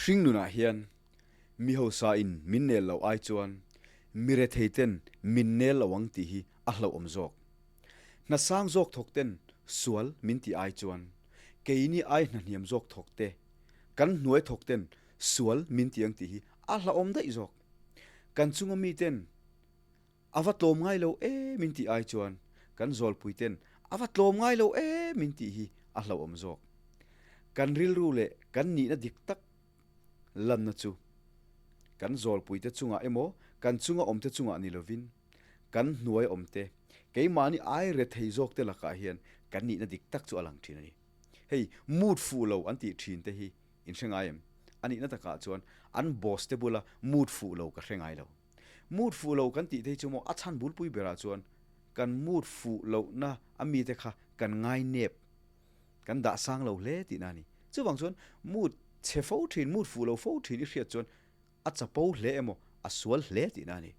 Hringnunah hian mi hausa in min nel loh ai chuan mi rethei ten min nel lo ang tih hi a hlauhawm zawk. Hna sang zawk thawk ten sual min tih ai chuan keini ai hna hniam zawk thawk te kan hnuai thawk ten sual min ti ang tih hi a hlauhawm daih zawk. Kan chunga mi ten A va tlawm ngai lo e min tih ai chuan kan zawlpui ten a va tlawm ngai lo e min tih hi a hlauhawm zawk. Kan rilru leh kan nihna dik tak lanna chu kan zawlpui te chungah emaw kan chunga awm te chungah ni lovin kan hnuai awm te, keimahni ai rethei zawk te lakah hian kan nihna dik tak chu a lang thin a ni. Hei mood fuh lo an tih thin te hi in hre ngai em? A nihna takah chuan an boss te bula mood fuh lo ka hre ngai lo. Mood fuh lo kan tih te hi chu maw a chhan bulpui berah chuan kan mood fuh lohna a mite kha kan ngai nep, kan dah sang lo hle tihna a ni. Chuvang chuan mood chhe fo thin, mood fuh lo fo thin i hriat chuan a chapo hle emaw a sual hle tihna a ni.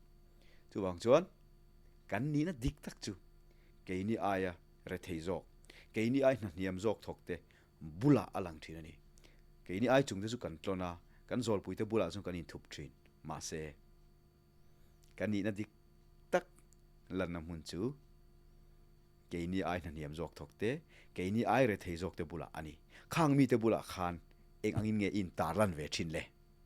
Chuvang chuan kan nihna dik tak chu keini aia rethei zawk, keini ai hnahniam zawk thawk te bulah a lang thin a ni. Keini ai chungte chu kan tlawn a, kan zawlpuite bulah chuan kan inthup thin. Mahse, kan nihna dik tak lanna hmun chu keini ai hnahniam zawk thawk te, keini ai rethei zawk te bulah a ni. Khang mite bulah khan eng angin nge i intarlan ve thin le?